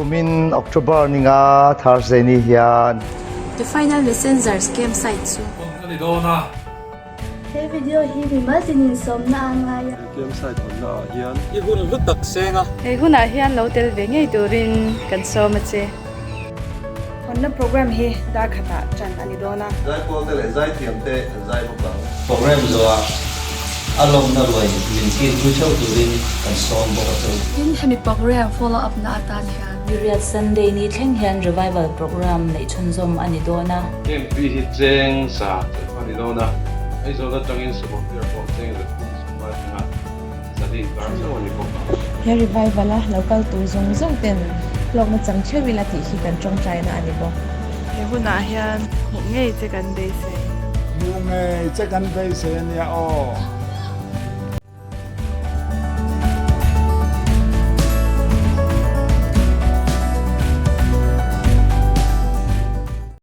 Kumin October ni nga Thursday ni hian. The Final Messengers campsite chu. Hawn a ni dawn a. He video hi mimal tinin sawmna a ngai a. He campsite hawnna ah hian. I hun hlu tak seng a. He hunah hian lo tel ve ngei turin kan sawm a che. Hawnna program hi dar khatah ṭan a ni dawn a. Zaipawl te leh zaithiam te an zai bawk ang. Program zawhah a lawmna ruai min kilpui theuh turin kan sawm bawk a chu. Tin, hemi program follow up na atan hian. Niriat Sunday ni thleng hian Revival Programme neih chhunzawm a ni dawn a. Camp fee hi cheng za chauh a ni dawn a, Aizawl atangin Sumawpia pawh cheng 350 atanga 400 inkar chauh a ni bawk ang. He revival a lo kal tur zawng zawng ten hlawkna chang theuh ila tih hi kan tawngtaina a ni bawk. He hunah hian hmuh ngei che kan beisei. Hmuh ngei che kan beisei a nia aw.